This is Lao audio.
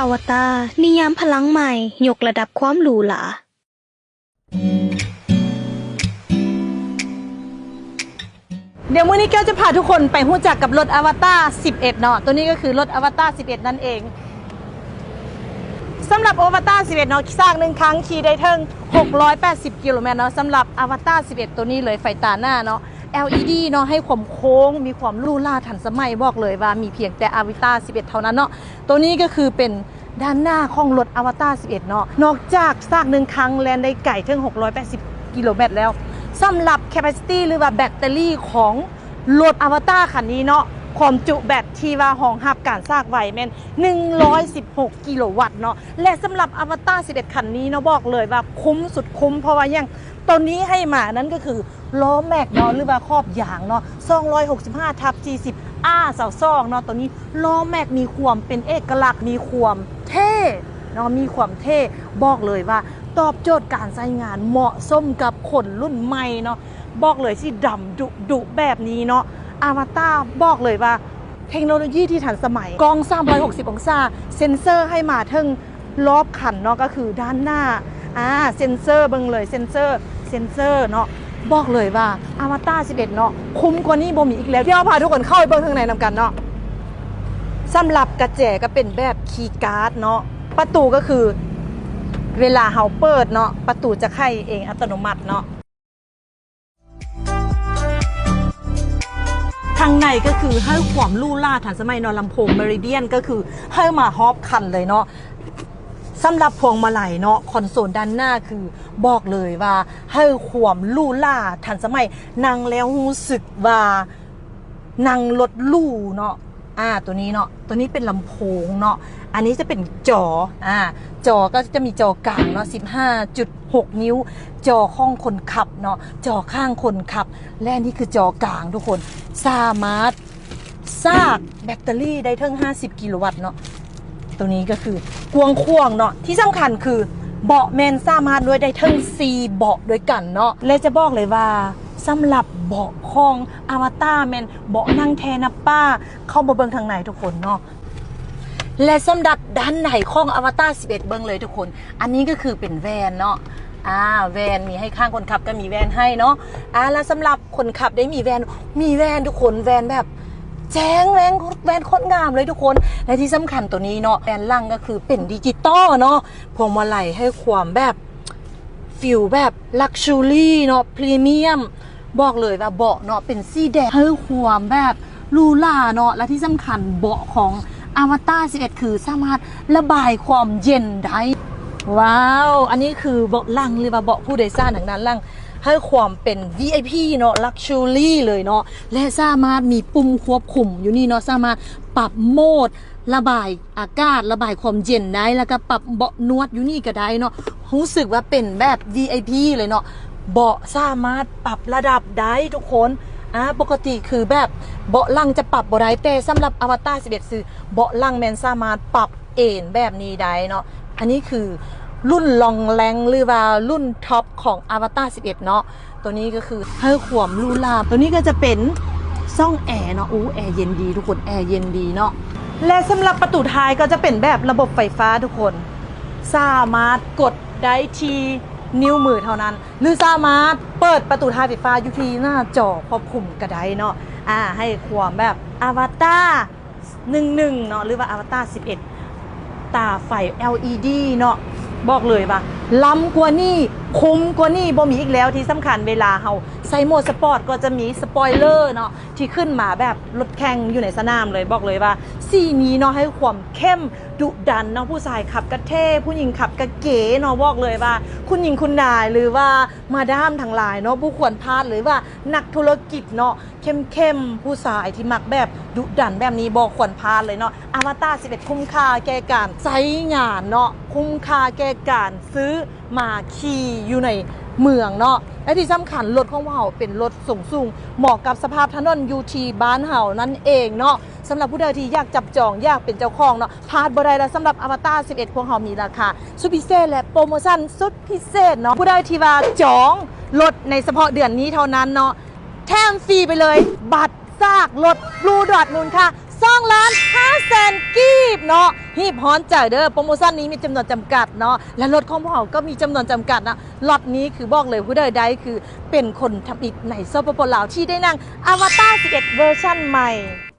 ອວະຕາ ນິຍາມພະລັງໃໝ່ ຍົກລະດັບຄວາມຫຼູຫຼາ. ດຽວມື້ນີ້ແກ້ວຈະພາທຸກຄົນໄປຮູ້ຈັກກັບລົດອາວະຕາສິບເອັດເນາະ. ໂຕນີ້ກໍຄືລົດອາວະຕາສິບເອັດນັ້ນເອງ. ສຳລັບອາວະຕາສິບເອັດເນາະ ຊາກໜຶ່ງຄັ້ງຂີ່ໄດ້ເຖິງຫົກຮ້ອຍແປດສິບກິໂລແມັດເນາະ. ສຳລັບອາວະຕາສິບເອັດໂຕນີ້ເລີຍ ໄຟຕາໜ້າເນາະ ແອລອີດີເນາະ ໃຫ້ຄວາມໂຄ້ງ ມີຄວາມຫຼູຫຼາທັນສະໄໝ. ບອກເລີຍວ່າມີພຽງແຕ່ອາວະຕາສິບເອັດເທົ່ານັ້ນເນາະ. ໂຕນີ້ກໍຄືເປັນ ດ້ານໜ້າຂອງລົດອາວະຕາສິບເອັດເນາະ. ນອກຈາກຊາກໜຶ່ງຄັ້ງແລ່ນໄດ້ໄກເຖິງຫົກຮ້ອຍແປດສິບກິໂລແມັດແລ້ວ, ສຳລັບແຄປາຊິຕີ ຫຼືວ່າແບັດເຕີຣີຂອງລົດອາວະຕາຄັນນີ້ເນາະ, ຄວາມຈຸແບັດທີ່ວ່າຮອງຮັບການຊາກໄວແມ່ນໜຶ່ງຮ້ອຍສິບຫົກກິໂລວັດເນາະ. ແລະ ສຳລັບອາວະຕາສິບເອັດຄັນນີ້ເນາະ, ບອກເລີຍວ່າຄຸ້ມສຸດຄຸ້ມ. ເພາະວ່າຫຍັງ? ໂຕນີ້ໃຫ້ມານັ້ນກໍຄື ລໍ້ແມັກເນາະ ຫຼືວ່າຂອບຢາງເນາະ ສອງຮ້ອຍຫົກສິບຫ້າທັບສີ່ສິບ ອາ ຊາວສອງເນາະ. ໂຕນີ້ລໍ້ແມັກມີຄວາມເປັນເອກະລັກ ມີຄວາມເທ່ເນາະ ມີຄວາມເທ່. ບອກເລີຍວ່າຕອບໂຈດການໃຊ້ງານ ເໝາະສົມກັບຄົນລຸ້ນໃໝ່ເນາະ. ບອກເລີຍສີດຳດຸໆແບບນີ້ເນາະ, ອາວະຕາ ບອກເລີຍວ່າເທັກໂນໂລຢີທີ່ທັນສະໄໝ, ກ້ອງສາມຮ້ອຍຫົກສິບອົງສາ, ເຊັນເຊີໃຫ້ມາເຖິງ ລອບຄັນເນາະ ກໍຄືດ້ານໜ້າ ອາ ເຊັນເຊີ ເບິ່ງເລີຍ ເຊັນເຊີ ເຊັນເຊີເນາະ. ບອກເລີຍວ່າອາວະຕາສິບເອັດເນາະ ຄຸ້ມກວ່ານີ້ບໍ່ມີອີກແລ້ວ. ດຽວພາທຸກຄົນເຂົ້າໄປເບິ່ງຂ້າງໃນນຳກັນເນາະ. ສຳລັບກະແຈກໍເປັນແບບຄີກາດເນາະ, ປະຕູກໍຄືເວລາເຮົາເປີດເນາະ ປະຕູຈະໄຂເອງອັດຕະໂນມັດເນາະ. ທາງໃນກໍຄືໃຫ້ຄວາມຫຼູຫຼາທັນສະໄໝເນາະ, ລຳໂພງ Meridian ກໍຄືໃຫ້ມາຮອບຄັນເລີຍເນາະ. ສຳລັບພວງມາໄລເນາະ, ຄອນໂຊນດ້ານໜ້າຄືບອກເລີຍວ່າໃຫ້ຄວາມຫຼູຫຼາທັນສະໄໝ, ນັ່ງແລ້ວຮູ້ສຶກວ່ານັ່ງລົດຫຼູເນາະ. ອາ ໂຕນີ້ເນາະ, ໂຕນີ້ເປັນລຳໂພງເນາະ, ອັນນີ້ຈະເປັນຈໍ ອາ ຈໍກໍຈະມີຈໍກາງເນາະ ສິບຫ້າຈຸດຫົກນິ້ວ, ຈໍຂອງຄົນຂັບເນາະ, ຈໍຂ້າງຄົນຂັບ ແລະ ນີ້ຄືຈໍກາງທຸກຄົນ, ສາມາດຊາກແບັດເຕີຣີໄດ້ເຖິງຫ້າສິບກິໂລວັດເນາະ. ໂຕນີ້ກໍຄືກວ້າງຂວາງເນາະ, ທີ່ສຳຄັນຄືເບາະແມ່ນສາມາດນວດໄດ້ເຖິງສີ່ເບາະດ້ວຍກັນເນາະ. ແລະ ຈະບອກເລີຍວ່າສຳລັບເບາະຂອງອາວະຕາແມ່ນເບາະນັ່ງແທ້ໜ້າປາ, ເຂົ້າມາເບິ່ງທາງໃນທຸກຄົນເນາະ. ແລະ ສຳລັບດ້ານໃນຂອງອາວະຕາສິບເອັດ ເບິ່ງເລີຍທຸກຄົນ, ອັນນີ້ກໍຄືເປັນແວ່ນເນາະ, ອາ ແວ່ນມີໃຫ້ຂ້າງຄົນຂັບ ກໍມີແວ່ນໃຫ້ເນາະ. ອາ ແລະ ສຳລັບຄົນຂັບໄດ້ມີແວ່ນ, ມີແວ່ນທຸກຄົນ, ແວ່ນແບບແຈ້ງ, ແວ່ນ, ແວ່ນໂຄດງາມເລີຍທຸກຄົນ. ແລະ ທີ່ສຳຄັນໂຕນີ້ເນາະ, ແວ່ນຫຼັງກໍຄືເປັນດິຈິຕອລເນາະ, ພວງມາໄລໃຫ້ຄວາມແບບ ຟີລແບບລັກຊູຣີເນາະ, ພຣີມຽມ. ບອກເລີຍວ່າເບາະເນາະເປັນສີແດງ ໃຫ້ຄວາມແບບຫຼູຫຼາເນາະ, ແລະ ທີ່ສຳຄັນເບາະຂອງອາວະຕາສິບເອັດ ຄືສາມາດລະບາຍຄວາມເຢັນໄດ້. ວ້າວ, ອັນນີ້ຄືເບາະຫຼັງ ຫຼືວ່າເບາະຜູ້ໂດຍສານທາງດ້ານຫຼັງ, ໃຫ້ຄວາມເປັນ ວີໄອພີ ເນາະ, ລັກຊູຣີເລີຍເນາະ, ແລະ ສາມາດມີປຸ່ມຄວບຄຸມຢູ່ນີ້ເນາະ, ສາມາດປັບໂໝດ ລະບາຍອາກາດ, ລະບາຍຄວາມເຢັນໄດ້, ແລ້ວກໍປັບເບາະນວດຢູ່ນີ້ກໍໄດ້ເນາະ. ຮູ້ສຶກວ່າເປັນແບບ ວີໄອພີ ເລີຍເນາະ, ເບາະສາມາດປັບລະດັບໄດ້ທຸກຄົນ. ອາ ປົກກະຕິຄືແບບເບາະຫຼັງຈະປັບບໍ່ໄດ້, ແຕ່ສຳລັບອາວະຕາສິບເອັດ ຄືເບາະຫຼັງແມ່ນສາມາດປັບເອນແບບນີ້ໄດ້ເນາະ. ອັນນີ້ຄືລຸ້ນລອງແລງ ຫຼືວ່າລຸ້ນທັອບຂອງອາວະຕາສິບເອັດເນາະ. ໂຕນີ້ກໍຄືໃຫ້ຄວາມຫຼູຫຼາ. ໂຕນີ້ກໍຈະເປັນຊ່ອງແອເນາະ. ອູ້ ແອເຢັນດີທຸກຄົນ, ແອເຢັນດີເນາະ. ແລະ ສຳລັບປະຕູທ້າຍກໍຈະເປັນແບບລະບົບໄຟຟ້າທຸກຄົນ, ສາມາດກົດໄດ້ທີ່ນິ້ວມືເທົ່ານັ້ນ ຫຼື ສາມາດເປີດປະຕູທ້າຍໄຟຟ້າຢູ່ທີ່ໜ້າຈໍຄວບຄຸມກໍໄດ້ເນາະ. ອາ ໃຫ້ຄວາມແບບອາວະຕາ ໜຶ່ງໜຶ່ງເນາະ ຫຼືວ່າອາວະຕາສິບເອັດ ຕາໄຟ ແອລອີດີ ເນາະ. ບອກເລີຍວ່າລ້ຳກວ່ານີ້ ຄຸ້ມກວ່ານີ້ບໍ່ມີອີກແລ້ວ. ທີ່ສຳຄັນເວລາເຮົາໃສ່ໂໝດສະປອດ ກໍຈະມີສະປອຍເລີເນາະ ທີ່ຂຶ້ນມາແບບລົດແຂ່ງຢູ່ໃນສະໜາມເລີຍ. ບອກເລີຍວ່າສີນີ້ເນາະ ໃຫ້ຄວາມເຂັ້ມ ດຸດັນເນາະ, ຜູ້ຊາຍຂັບກະເທ່ ຜູ້ຍິງຂັບກະເກເນາະ. ບອກເລີຍວ່າຄຸນຍິງຄຸນນາຍ ຫຼືວ່າມາດາມທັງຫຼາຍເນາະ ບໍ່ຄວນພາດເລີຍ, ວ່ານັກທຸລະກິດເນາະ ເຂັ້ມໆ ຜູ້ຊາຍທີ່ມັກແບບດຸດັນແບບນີ້ ບໍ່ຄວນພາດເລີຍເນາະ. ອາວະຕາສິບເອັດ ຄຸ້ມຄ່າແກ່ການໃຊ້ງານເນາະ, ຄຸ້ມຄ່າແກ່ການຊື້ມາຂີ່ຢູ່ໃນເມືອງເນາະ. ແລະ ທີ່ສຳຄັນ ລົດຂອງພວກເຮົາເປັນລົດຊົງສູງ ເໝາະກັບສະພາບຖະໜົນຢູ່ທີ່ບ້ານເຮົານັ້ນເອງເນາະ. ສຳລັບຜູ້ໃດທີ່ຢາກຈັບຈອງ ຢາກເປັນເຈົ້າຂອງເນາະ, ພາດບໍ່ໄດ້ລະ. ສຳລັບອາວະຕາສິບເອັດ ພວກເຮົາມີລາຄາສຸດພິເສດ ແລະ ໂປຣໂມຊັນສຸດພິເສດເນາະ. ຜູ້ໃດທີ່ວ່າຈອງລົດໃນສະເພາະເດືອນນີ້ເທົ່ານັ້ນເນາະ ແຖມຟຣີໄປເລີຍ ບັດສາກລົດບລູດອດມູນຄ່າ ສອງລ້ານຫ້າແສນກີບເນາະ. ຮີບຮ້ອນໃຈເດີ້ ໂປຣໂມຊັນນີ້ມີຈຳນວນຈຳກັດເນາະ ແລະລົດຂອງພວກເຮົາກໍມີຈຳນວນຈຳກັດເນາະ. ລັອດນີ້ຄືບອກເລີຍ ຜູ້ໃດໄດ້ຄືເປັນຄົນທຳອິດໃນ ສປປ ລາວ ທີ່ໄດ້ນັ່ງ Avatar ສິບເອັດ ເວີຊັນໃໝ່.